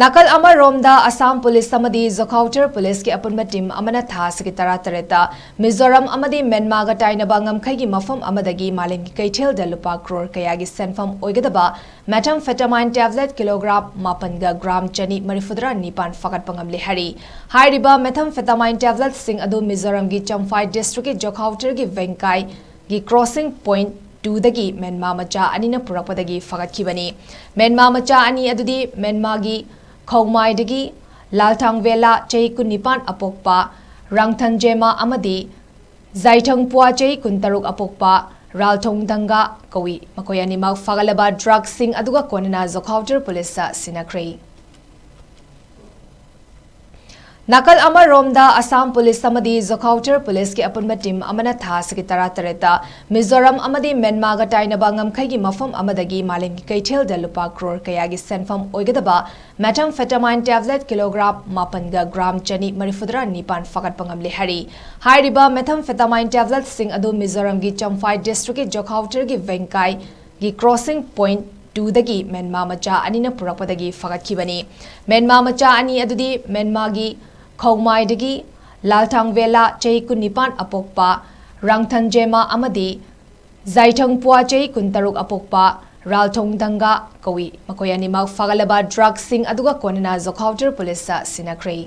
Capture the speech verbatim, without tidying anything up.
ꯅꯥꯀꯜ ꯑꯃꯔꯣꯝꯗ ꯑꯁꯥꯝ ꯄꯨꯂꯤꯁ ꯑꯃꯗꯤ ꯖꯣꯈꯥꯎꯊꯔ ꯄꯨꯂꯤꯁꯀꯤ ꯑꯄꯨꯟꯕ ꯇꯤꯝ ꯑꯃꯅ ꯊꯥ ꯑꯁꯤꯒꯤ ꯇꯔꯥꯇꯔꯦꯠꯇ ꯃꯤꯖꯣꯔꯥꯝ ꯑꯃꯗꯤ ꯃꯦꯟꯃꯥꯒ ꯇꯥꯏꯅꯕ ꯉꯝꯈꯩꯒꯤ ꯃꯐꯝ ꯑꯃꯗꯒꯤ ꯃꯥꯂꯦꯝꯒꯤ ꯀꯩꯊꯦꯜꯗ ꯂꯨꯄꯥ ꯀ꯭ꯔꯣꯔ ꯀꯌꯥꯒꯤ ꯁꯦꯟꯐꯝ ꯑꯣꯏꯒꯗꯕ methamphetamine tablet kilogram ꯃꯥꯄꯟꯒ gram ꯆꯅꯤ ꯃꯔꯤꯐꯨꯇꯔꯥ ꯅꯤꯄꯥꯟ ꯐꯥꯒꯠꯄ ꯉꯝꯂꯦ ꯍꯥꯏꯔꯤ꯫ ꯍꯥꯏꯔꯤꯕ methamphetamine tabletꯁꯤꯡ ꯑꯗꯨ ꯃꯤꯖꯣꯔꯥꯝꯒꯤ ꯆꯝꯐꯥꯏ districtꯀꯤ ꯖꯣꯈꯥꯎꯊꯔꯒꯤ ꯚꯦꯡꯀꯥꯏꯒꯤ crossing point twoꯗꯒꯤ ꯃꯦꯟꯃꯥ ꯃꯆꯥ ꯑꯅꯤꯅ ꯄꯨꯔꯛꯄꯗꯒꯤ ꯐꯥꯒꯠꯈꯤꯕꯅꯤ꯫ ꯃꯦꯟꯃꯥ ꯃꯆꯥ ꯑꯅꯤ ꯑꯗꯨꯗꯤ ꯃꯦꯟꯃꯥꯒꯤ ꯈꯧꯃꯥꯏꯗꯒꯤ ꯂꯥꯜꯊꯥꯡ ꯚꯦꯂꯥ ꯆꯍꯤ ꯀꯨꯟꯅꯤꯄꯥꯟ ꯑꯄꯣꯛꯄ ꯔꯥꯡꯊꯟ ꯖꯦꯃꯥ ꯑꯃꯗꯤ ꯖꯥꯏꯊꯪ ꯄꯨꯋꯥ ꯆꯍꯤ ꯀꯨꯟꯇꯔꯨꯛ ꯑꯄꯣꯛꯄ ꯔꯥꯜꯊꯣꯡ ꯗꯪꯒꯥ ꯀꯧꯏ꯫ ꯃꯈꯣꯏ ꯑꯅꯤꯃꯛ ꯐꯥꯒꯠꯂꯕ ꯗ꯭ꯔꯒꯁꯤꯡ ꯑꯗꯨꯒ ꯀꯣꯟꯅꯅ ꯖꯣꯈꯥꯎꯇꯔ ꯄꯨꯂꯤꯁꯇ ꯁꯤꯟꯅꯈ꯭ꯔꯦ꯫ ꯅꯥꯀꯜ ꯑꯃꯔꯣꯝꯗ ꯑꯁꯥꯝ ꯄꯨꯂꯤꯁ ꯑꯃꯗꯤ ꯖꯣꯈꯥꯎꯇꯔ ꯄꯨꯂꯤꯁꯀꯤ ꯑꯄꯨꯟꯕ ꯇꯤꯝ ꯑꯃꯅ ꯊꯥ ꯑꯁꯤꯒꯤ ꯇꯔꯥꯇꯔꯦꯠꯇ ꯃꯤꯖꯣꯔꯥꯝ ꯑꯃꯗꯤ ꯃꯦꯟꯃꯥꯒ ꯇꯥꯏꯅꯕ ꯉꯝꯈꯩꯒꯤ ꯃꯐꯝ ꯑꯃꯗꯒꯤ ꯃꯥꯂꯦꯝꯒꯤ ꯀꯩꯊꯦꯜꯗ ꯂꯨꯄꯥ ꯀ꯭ꯔꯣꯔ ꯀꯌꯥꯒꯤ ꯁꯦꯟꯐꯝ ꯑꯣꯏꯒꯗꯕ methamphetamine tablet kilogram ꯃꯥꯄꯟꯒ gram ꯆꯅꯤ ꯃꯔꯤꯐꯨꯇꯔꯥ ꯅꯤꯄꯥꯟ ꯐꯥꯒꯠꯄ ꯉꯝꯂꯦ ꯍꯥꯏꯔꯤ꯫ ꯍꯥꯏꯔꯤꯕ methamphetamine tabletꯁꯤꯡ ꯑꯗꯨ ꯃꯤꯖꯣꯔꯥꯝꯒꯤ ꯆꯝꯐꯥꯏ districtꯀꯤ ꯖꯣꯈꯥꯎꯇꯔꯒꯤ ꯚꯦꯡꯀꯥꯏꯒꯤ crossing point twoꯗꯒꯤ ꯃꯦꯟꯃꯥ ꯃꯆꯥ ꯑꯅꯤꯅ ꯄꯨꯔꯛꯄꯗꯒꯤ ꯐꯥꯒꯠꯈꯤꯕꯅꯤ꯫ ꯃꯦꯟꯃꯥ ꯃꯆꯥ ꯑꯅꯤ ꯑꯗꯨꯗꯤ ꯃꯦꯟꯃꯥꯒꯤ ꯈꯧꯃꯥꯏꯗꯒꯤ ꯂꯥꯜꯊꯥꯡ ꯚꯦꯂꯥ ꯆꯍꯤ ꯀꯨꯟꯅꯤꯄꯥꯟ ꯑꯄꯣꯛꯄ ꯔꯥꯡꯊꯟ ꯖꯦꯃꯥ ꯑꯃꯗꯤ ꯖꯥꯏꯊꯪ ꯄꯨꯋꯥ ꯆꯍꯤ ꯀꯨꯟꯇꯔꯨꯛ ꯑꯄꯣꯛꯄ ꯔꯥꯜꯊꯣꯡ ꯗꯪꯒꯥ ꯀꯧꯏ꯫ ꯃꯈꯣꯏ ꯑꯅꯤꯃꯛ ꯐꯥꯒꯠꯂꯕ ꯗ꯭ꯔꯒꯁꯤꯡ ꯑꯗꯨꯒ ꯀꯣꯟꯅꯅ ꯖꯣꯈꯥꯎꯇꯔ ꯄꯨꯂꯤꯁꯇ ꯁꯤꯟꯅꯈ꯭ꯔꯦ꯫